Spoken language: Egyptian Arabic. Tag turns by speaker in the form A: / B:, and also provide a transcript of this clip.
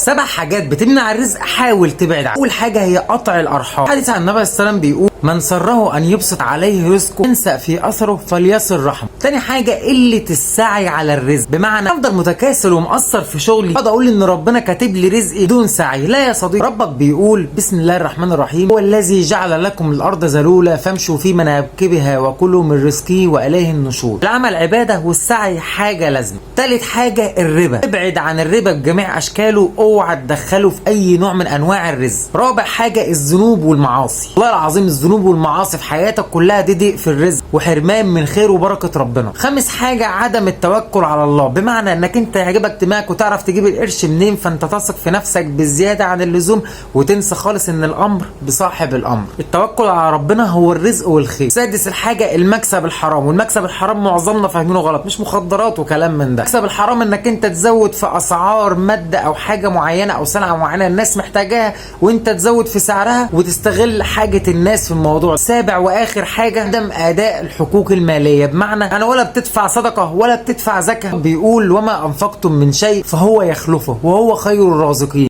A: 7 حاجات بتمنع الرزق، حاول تبعد عنها. اول حاجة هي قطع الارحام. حديث عن النبي عليه السلام بيقول: من سره ان يبسط عليه رزقه ينسأ في اثره فليصل رحمه. تاني حاجة قلة السعي على الرزق، بمعنى افضل متكاسل ومقصر في شغلي اقعد اقول ان ربنا كاتب لي رزقي دون سعي. لا يا صديقي، ربك بيقول بسم الله الرحمن الرحيم: هو الذي جعل لكم الارض ذلولا فامشوا في مناكبها وكلوا من رزقه واليه النشور. العمل عباده والسعي حاجة لازمه. تالت حاجة الربا، ابعد عن الربا بجميع اشكاله، اوعى تدخله في اي نوع من انواع الرزق. رابع حاجة الذنوب والمعاصي، والله العظيم الذنوب والمعاصي في حياتك كلها دي ضيق في الرزق وحرمان من خير وبركة ربنا. خامس حاجة عدم التوكل على الله، بمعنى انك انت يعجبك دماغك وتعرف تجيب القرش منين، فانت تثق في نفسك بزيادة عن اللزوم وتنسى خالص ان الامر بصاحب الامر. التوكل على ربنا هو الرزق والخير. سادس الحاجة المكسب الحرام، والمكسب الحرام معظمنا فاهمينه غلط، مش مخدرات وكلام من ده. المكسب الحرام انك انت تزود في اسعار مادة او حاجة معينة او سلعه معينة الناس محتاجاها وانت تزود في سعرها وتستغل حاجة الناس في الموضوع. سابع واخر حاجة عدم اداء الحقوق المالية، بمعنى انا ولا بتدفع صدقه ولا بتدفع زكاة. بيقول: وما انفقتم من شيء فهو يخلفه وهو خير الرازقين.